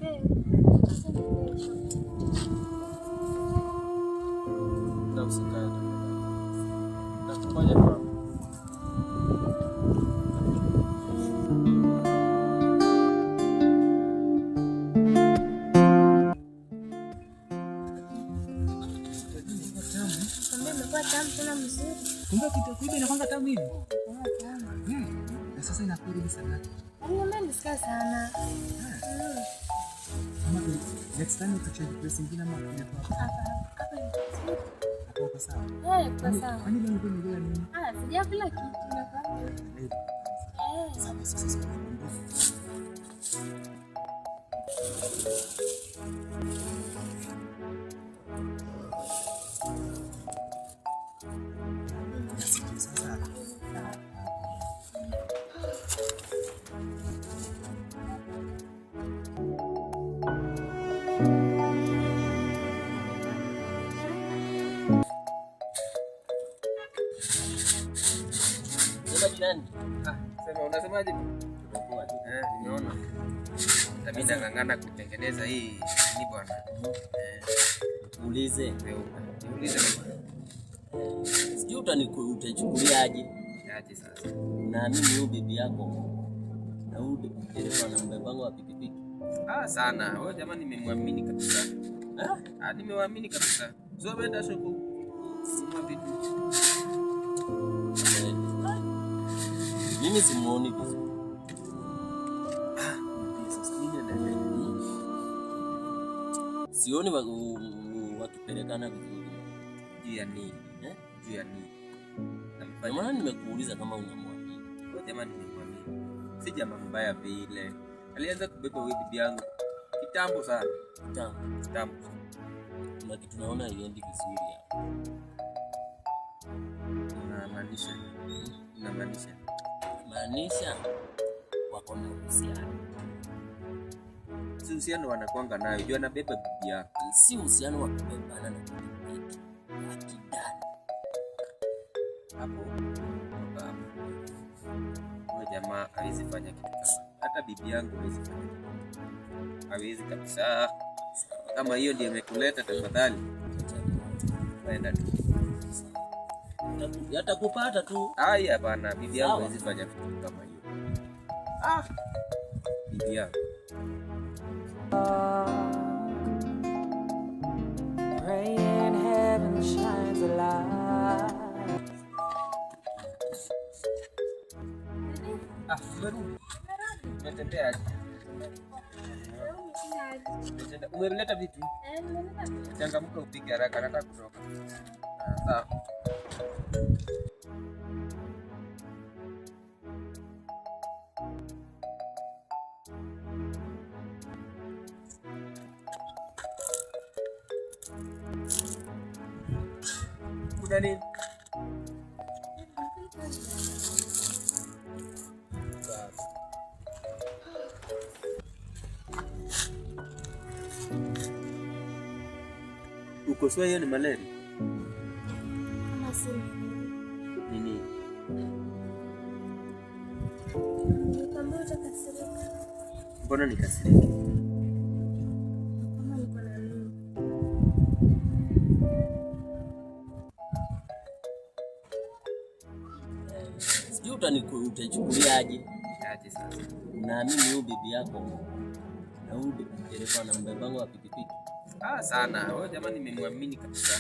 Babe, sasa ni kesho. Na usikae tafadhali. Nakungoja tu hapo. Nikwambia imekuwa tamu tena mzuri. Kumbe kuiba inakwanga tamu hivi. Imekuwa tamu. Na sasa inakurudi sana. Aliniambia nisikaa sana. Ama next time tu change place ingine ama tuje tu hapa. Hapa hapa ni vizuri. Hapo kwa sawa. Eh, kwa sawa. Kwani leo ulikuwa umekula nini? Ah, sijakula kitu nafahamu. Eh, Eh. sawa, sasa sasa. Sijui sasa. Sema jirani. Ah, sema unasemaje? Eh, nimeona. Hata mimi nang'ang'ana kutengeneza hii ni bwana. Eh, Ulize. weupe. Niulize bwana. Sijui utaichukuliaje. Aje sasa. Naamini huyu bibi yako na huyu dereva na mbebango wa pikipiki. Ah, sana. Wewe jamaa nimemwamini kabisa. Ah, Ah, nimewaamini kabisa. So wenda soko kununua vitu. kweli. Mimi simuoni vizuri. Sasa nini endelee? Sioni wakipelekana vizuri. Juu ya nini? Eh? Juu ya nini? Ndio Namfanya maana nimekuuliza kama unamwamini. Huyo jamaa nimemwamini. Si jamaa mbaya vile. Alianza kubeba huyu bibi yangu kitambo sana. Kitambo. Kitambo. Kuna kitu naona haiendi vizuri hapa. Unamaanisha? Unamaanisha? Maanisha wako na uhusiano. Si uhusiano wanakuanga nayo. Juu anabeba bibi yako. Si uhusiano wa kubebana na pikipiki. Wa kidani. Hapo. Toka hapo. Huyo jamaa hawezi fanya kitu kama. Hata bibi yangu hawezi fanya kitu. Hawezi kabisa. Kama hiyo ndio imekuleta tafadhali, enda tu. Yatakupata tu. Haya bana, bibi yangu Sawa. hawezi fanya kitu kama hiyo. Ah, bibi yangu. Praying heaven shines a light. Ah, umerudi. Umetembea aje? Umeleta vitu? Eh, nimeleta vitu. Changamka upike haraka, nataka kutoka. Ah, sawa. Kuna nini? Sawa. Uko sure hiyo ni malaria? Kama si Nini? Nikwambia utakasirika. Mbona nikasirike? Kama niko na mimba. Sijui utaichukuliaje. Aje sasa. Unaamini huyu bibi yako na huyu dereva na mbebango wa pikipiki. Ah, sana. Wewe jamaa nimemwamini kabisa.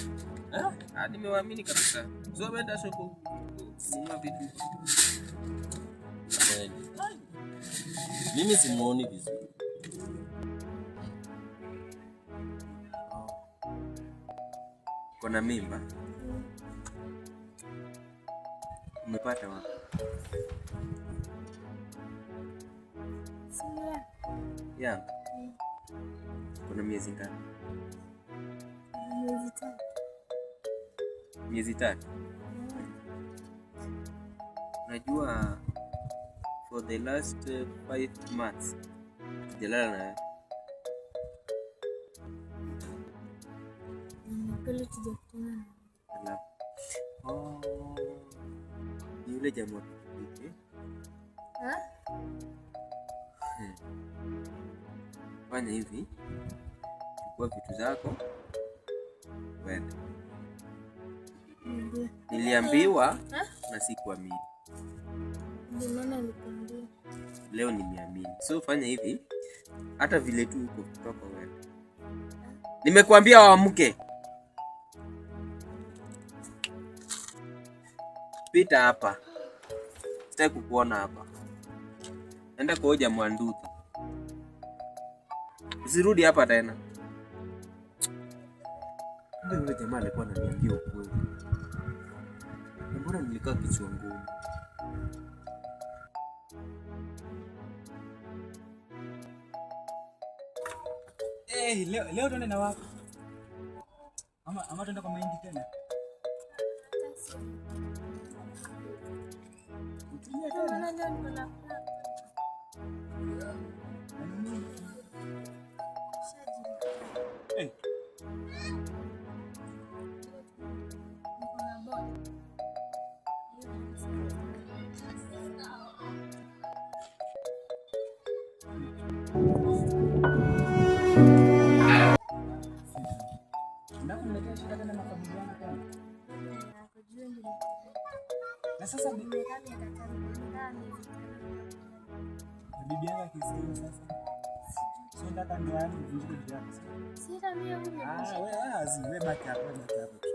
Ah, Ah, nimewaamini kabisa. So wenda soko kununua vitu. kweli. Mimi simuoni vizuri. Kona mimba. Umepata wapi? Simu yako. Yangu. Kuna miezi ngapi? Miezi 3. Miezi 3. Unajua for the last 5 months sijalala na wewe. Kweli tujakutana na Alafu. Oh. Ni yule jamaa wa pikipiki. Ha? Fanya hivi, chukua vitu zako wende. Niambie. Niliambiwa Ha? na sikuamini, Ndio maana nilikwambia. leo nimeamini. So fanya hivi, hata vile tu uko kutoka uende. Nimekuambia waamke. Pita hapa, sitaki kukuona hapa. Enda kuoja Mwanduthi, usirudi hapa tena. Kumbe yule jamaa alikuwa ananiambia ukweli, na mbona nilikaa kichwa ngumu? Eh, leo tuende na wapi? Ama tuende kwa mahindi tena? Utulia Ndio tena. maana leo niko na furaha. Na nini? Nishajibu. Eh, Niko na bora. Unataka kuniletea shida tena na familia yangu tena? Na sasa Nimekaa miaka 5, nimekaa miezi 5. Na bibi yangu akisikia sasa. Sio nataka ndoa yangu ivunjike juu yako sasa. Sita mimi huyu Ah, wewe baki hapo, wewe baki hapo tu.